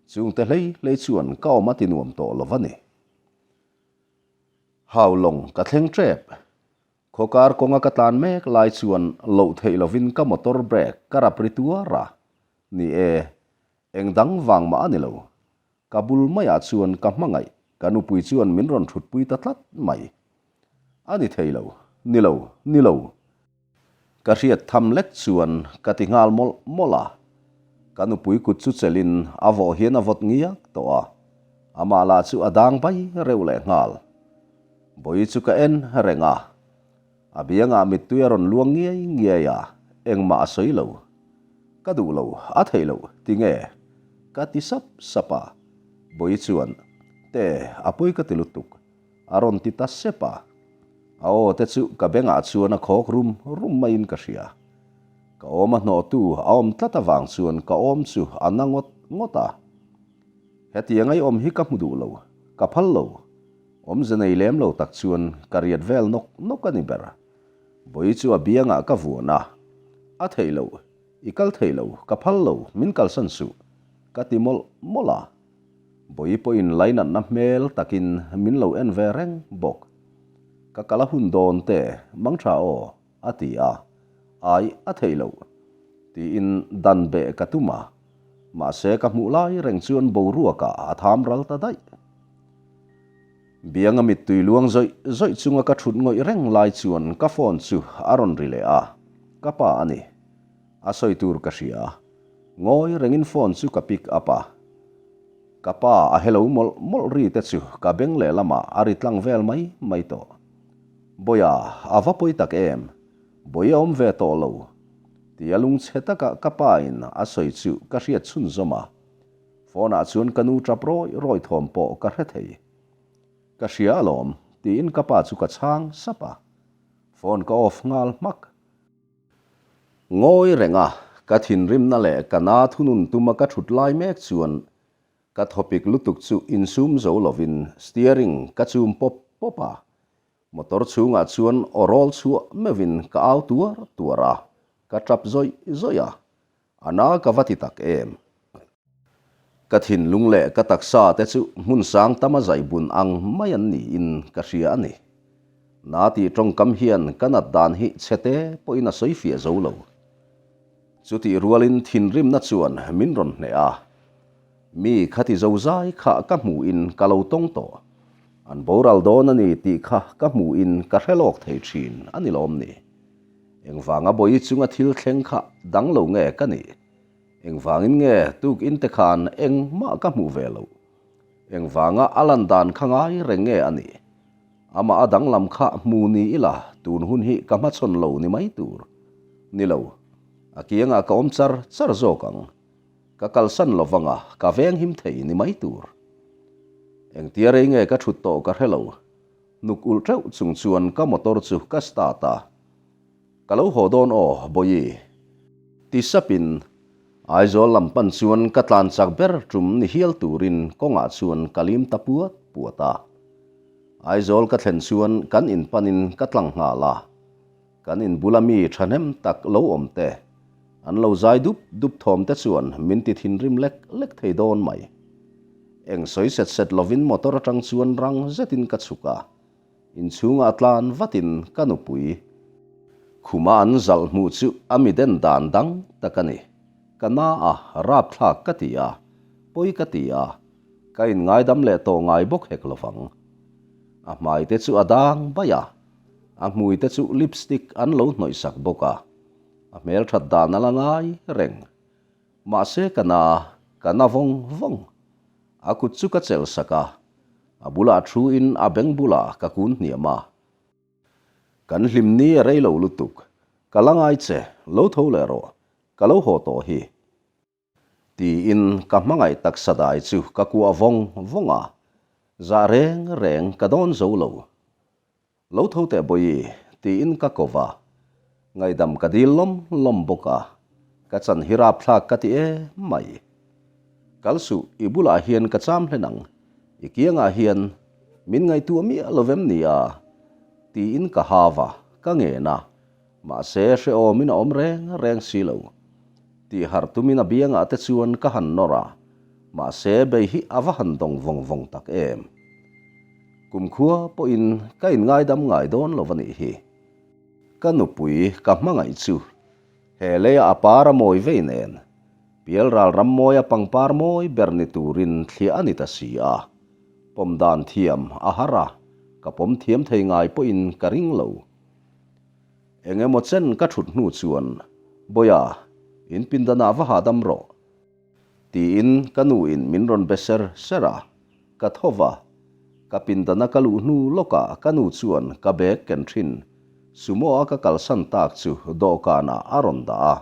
Chungte hlei hlei chuan ka awm a ti nuam tawh lo va ni. Hau lawng ka thleng tep. Khawkar kawnga ka tlan mek lai chuan loh theih lovin ka motor brake ka rap ri tuar a. Ni e, eng dang vang mah a ni lo. Ka bul maiah chuan ka hmangaih, ka nupui chuan min rawn thutpui ta tlat mai. A ni thei lo, ni lo, ni lo. Ka hriat tham lek chuan ka ti nghal mawlh mawlh a. Ka nupui kut chu chelhin a vawh hian a vawt ngiak tawh a, amah lah chu a dang bai reuh leh nghal. Bawi chu ka en reng a, a biangah mittui a rawn luang ngiai ngiai a, engmah a sawi lo. Ka duh lo, a theih loh, tinge? Ka ti sap sap a. Bawi chuan, Te, a pawi ka ti lutuk, a rawn ti ta sep a. A aw te chu ka bengah chuan a khawk rum rum maiin ka hria. Ka awm a hnawhtu a awm tlat avang chuan ka awm chu a na ngawt ngawt a. Hetiang ai awm hi ka hmu duh lo, ka phal lo. Awmze nei lem lo tak chuan ka riat vel nawk nawk a ni ber. Bawi chu a biangah ka vuan a, A theih loh, i kal thei lo, ka phal lo, min kalsan suh, ka ti mawlh mawlh a. Bawi pawhin lainatna hmel takin min lo en ve reng bawk. Ka kal a hun dawn te, mang tha aw, a ti a, Ai, a theih loh, tiin dan beh ka tum a, mahse ka hmuh lai reng chuan boruakah a tham ral ta daih. Bianga mittui luang zawih zawih chunga ka thut ngawih reng lai chuan ka phone chu a rawn ri leh a, ka pa a ni. A sawi tur ka hria. Ngawi rengin phone chu ka pick up a. Ka pa a hello mawlh mawlh ri te chu ka beng lehlamah a ri tlang vel mai mai tawh. Bawiha, a va pawi tak em? Bawi a awm ve tawh lo. Tia lungchhe taka ka pa in a sawi chu ka hriat chhunzawm a. Phone ah chuan ka nu tap rawi rawi thawm pawh ka hre thei. Ka hria alawm, tiin ka pa chu ka chhang sap a. Phone ka off nghal hmak. Ngawi reng a, ka thinrimna leh ka na thunun tuma ka thut lai mek chuan ka thawpik lutuk chu insum zo lovin steering ka chum pawp pawp a. Motor chhungah chuan aw rawl chhuah meuhin ka au tuar tuar a, ka tap zawih zawih a. A na ka va ti tak em? Ka thinlung leh ka taksa te chu hmun sang tama zai bun ang mai an niin ka hria a ni. Na tih tawngkam hian ka nat dan hi chhete pawhin a sawi fiah zo lo. Chutih rualin thinrimna chuan min rawn hneh a. Mi khati zozai kha ka hmuhin ka lo tawng tawh. An boral dawn a ni tih kha ka hmuhin ka hre lawk thei thin a ni lawm ni? Engvanga bawi chunga thil thleng kha dang lo nge ka nih? Engvangin nge tukin te khan engmah ka hmuh ve loh? Engvanga a lan dan kha ngai reng nge a nih? Amah a danglam kha hmu ni ila tun hun hi ka hmachhawn lo ni mai tur. Ni lo, a kiangah ka awm char char zawk ang. Ka kalsan lovanga ka venghim thei ni mai tur. Engtia rei nge ka thut tawh ka hre lo. Hnuk ulh teuh chung chuan ka motor chu ka start a, Ka lo haw dawn aw, Bawihi. Ti sapin Aizawl lam pan chuan ka tlan chak ber tum ni hial turin kawngah chuan ka lim ta puat puat a. Aizawl ka thlen chuan kan in panin ka tlang nghal a, kan in bula mi thahnem tak lo awm te, an lo zai dup dup thawm te chuan min ti thinrim lek lek thei dawn mai. Eng sawi set set lovin motor atang chuan rang zetin ka chhuk a, inchhungah tlan vatin ka nupui khuma an zalh hmuh chu a mi den dan dang tak a ni. Ka na a, rapthlak ka ti a, pawi ka ti a, Ka inngaidam leh tawh ngai bawk hek lovang. A hmai te chu a dang baih a, a hmui te chu lipstick an lo hnawih sak bawk a, a hmelthat dan a la ngai reng. Mahse ka na, ka na vawng vawng. A kut chu ka chelh sak a, a bulah thu in a beng bulah ka kun hniam a. Kan hlim ni a rei lo lutuk, ka la ngai che, lo tho leh rawh, ka lo haw tawh hi. Tiin ka hmangaih taksa dai chu ka kuah vawng vawng a, zah reng reng ka dawn zo lo. Lo tho teh Bawihi, tiin ka ko va, ngaihdam ka dil lawm lawm bawk a, ka chan hi rapthlak ka ti em mai. Kal suh, i bulah hian ka cham hlen ang, i kiangah hian min ngaihtuah miah lo vem ni a? tiin ka ha va, ka ngen a, Mahse, hrehawmin a awm reng reng si lo. Tih harh tumin a biangah te chuan ka han nawr a, mahse bei hi a va han dawng vawng vawng tak em. Kumkhua pawhin ka inngaidam ngai dawn lo a nih hi. Ka nupui ka hmangaih chu he leia a par a mawi vei nen, Pialral rammawia pangpar mawi ber ni turin thliah a ni ta si a, pawm dan thiam a har a, ka pawm thiam thei ngai pawhin ka ring lo. Eng emaw chen ka thut hnu chuan, Bawia, in pindanah va hahdam rawh, tiin ka nuin min rawn be ser ser a, ka tho va. Ka pindana ka luh hnu lawkah ka nu chuan ka bag ken thin Sumo-a ka kalsan tak chu dawhkanah a rawn dah a.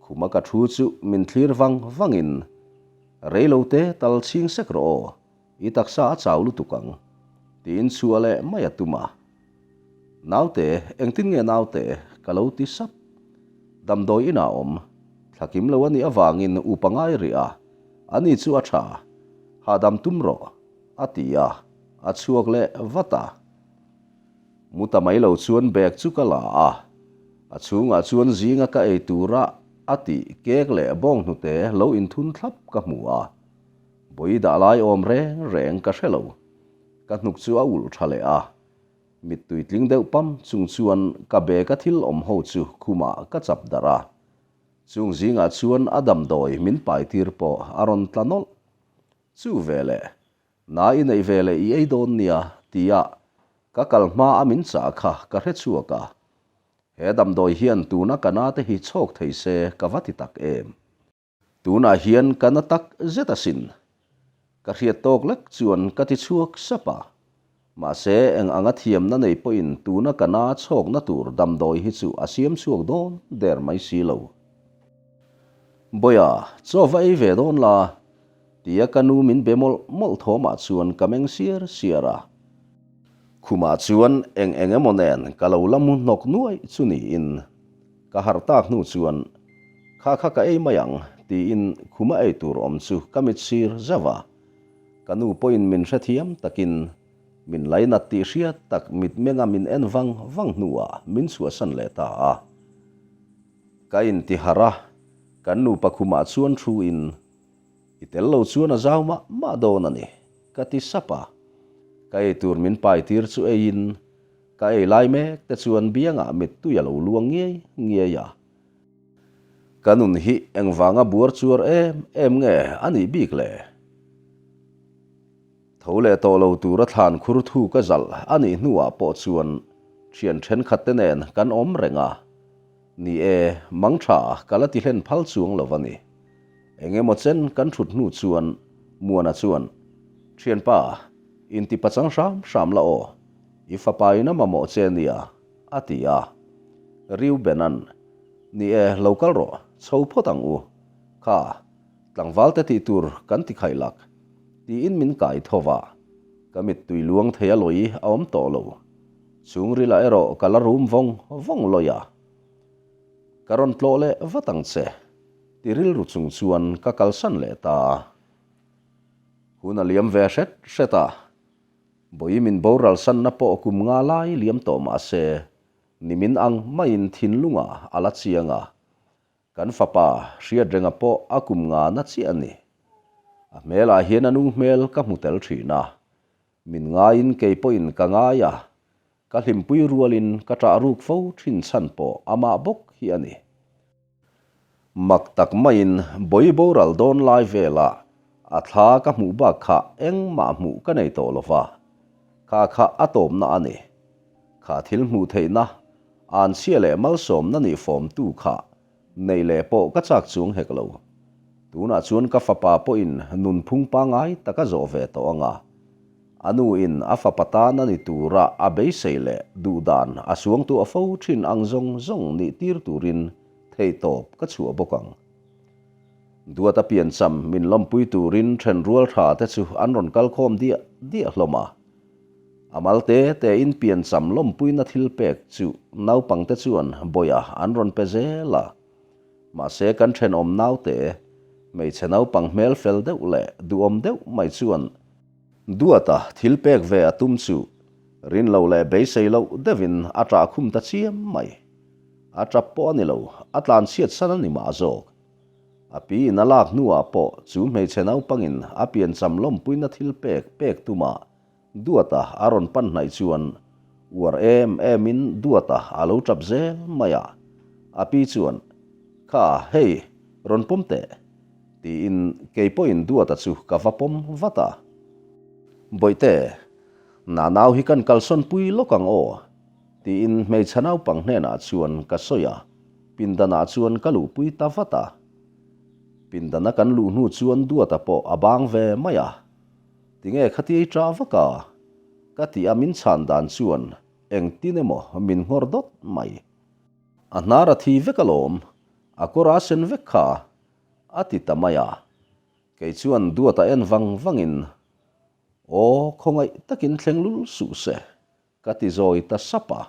Khuma ka thu chu min thlir vang vangin, Reilote tal chhing sek rawh aw, I taksa a chau lutuk ang, tiin chhuah leh mai a tum a. Naute, engtin nge naute? ka lo ti sap. Damdawi inah awm, thla kim lo a nih avangin u pangai rih a, ani chu a tha, hahdam tum rawh, a ti a, a chhuak leh vat a. Mu ta mai lo chuan bag chu ka la a, a chhungah chuan zinga ka ei tura a tih cake leh bawnghnute lo inthun thlap ka hmu a. Bawi dah lai awm reng reng ka hre lo. Ka hnuk chu a ulh tha leh a. Mittui tling deuh pam chung chuan ka bag a thil awm ho chu khumah ka chap darh a. Chung zingah chuan a damdawi min pai tir pawh a rawn tla nawlh. Chu veleh, na i neih veleh i ei dawn nia tia ka kal hma a min chah kha ka hre chhuak a. He damdawi hian tuna ka na te hi chhawk thei se ka va ti tak em. Tunah hian ka na tak zet asin. Ka hriat tawk lek chuan ka ti chhuak sap a. Mahse, eng anga thiamna nei pawhin tuna ka na chhawkna tur damdawi hi chu a siam chhuak dawn der mai si lo. Bawiha, chaw va ei ve dawn la, tia ka nu min be mawlh mawlh thawmah chuan ka meng siar siar a. Khumah chuan eng eng emaw nen ka lo la mu hnawk nuaih chu niin Ka harh tak hnu chuan, Kha kha ka ei mai ang, tiin khuma ei tur awm chu ka mit sir zauh a. Ka nu pawhin min hrethiam takin min lainat tih hriat tak mitmenga min en vang vang hnuah min chhuahsan leh ta a. Ka inti harh a, kan nupa khumah chuan thu in, I tel lo chuan a zau mah mah dawn a ni, ka ti sap a. Ka ei tur min pai tir chu eiin Ka ei lai mek te chuan biangah mittui a lo luang ngiai ngiai a. Ka nun hi engvanga buar chuar em em nge a nih bik le? Tho leh tawh lo tura thlan khur thu ka zalh a nih hnuah pawh chuan thian thenkhat te nen kan awm reng a. Ni e, mang tha ka la ti hlen phal chuang lo a ni. Eng emaw chen kan thut hnu chuan Muana chuan, Thianpa, inti pachang hram hram la aw. I fapa in a mamawh che nia, a ti a. Reuben-a'n, Ni e, lo kal rawh, chho phawt ang u. Kha, tlangval te tih tur kan ti khaih lak, tiin min kai tho va. Ka mittui luang thei a lawi a awm tawh lo. Chhungrilah erawh ka la rum vawng vawng lawi a. Ka rawn tlawh leh vat ang che, ti rilru chung chuan ka kalsan leh ta a. Hun a liam ve hret hret a. Bawihi min boral sanna pawh kum nga lai liam tawh mah se, nimin ang maiin thinlungah a la chiang a. Kan fapa Hriatrenga pawh a kum nga na chiah a ni. A hmelah hian a nu hmel ka hmu tel thin a. Min ngaiin kei pawhin ka ngai a, ka hlimpui rualin ka ṭah ruk fo thin chhan pawh amah bawk hi a ni. Mak tak maiin bawi boral dawn lai velah a thla ka hmuh bak kha engmah hmuh ka nei tawh lo va, kha kha a tawpna a ni. Kha thil hmuh theihna, anchhia leh malsawmna nih fawmtu kha neih leh pawh ka chak chuang hek lo. Tunah chuan ka fapa pawhin nunphung pangngai tak a zawh ve tawh ang a. A nu in a fapa tan a ni tura a beisei leh duhdan a suangtuah fo thin ang zawng zawng nih tir turin theihtawp ka chhuah bawk ang. Duata piancham min lawmpui turin thenrual tha te chu an rawn kal khawm diah diah hlawm a. A mal te te in piancham lawmpuina thil pek chu naupang te chuan bawih an rawn pe zel a. Mahse kan thenawm naute, hmeichhe naupang hmel fel deuh leh duhawm deuh mai chuan Duata thil pek ve a tum chu rin lo leh beisei loh deuhin a ṭah khum ta chiam mai. A ṭap pawh a ni lo, a tlan chhiat san a ni mah zawk. A pi in a lak hnuah pawh chu hmeichhe naupangin a piancham lawmpuina thil pek pek tuma Duata a rawn pan hnaih chuan uar em emin Duata a lo ṭap zel mai a. A pi chuan, Kha, hei, rawn pawm teh. Tiin kei pawhin Duata chu ka va pawm vat a. Bawihte, na nau hi kan kalsawn pui lawk ang aw, tiin hmeichhe naupang hnenah chuan ka sawi a, pindanah chuan ka luhpui ta vat a. Pindana kan luh hnu chuan Duata pawh a bang ve mai a. Tinge khatia i ṭah vak a? Ka ti a min chhan dan chuan engtin emaw min nghawr dawt mai. A hnar a thi vek alawm, a kawr a sen vek kha. A ti ta mai a. Kei chuan duata en vang vangin, Aw, khawngaih takin thleng lul suh se, ka ti zawi ta sap a.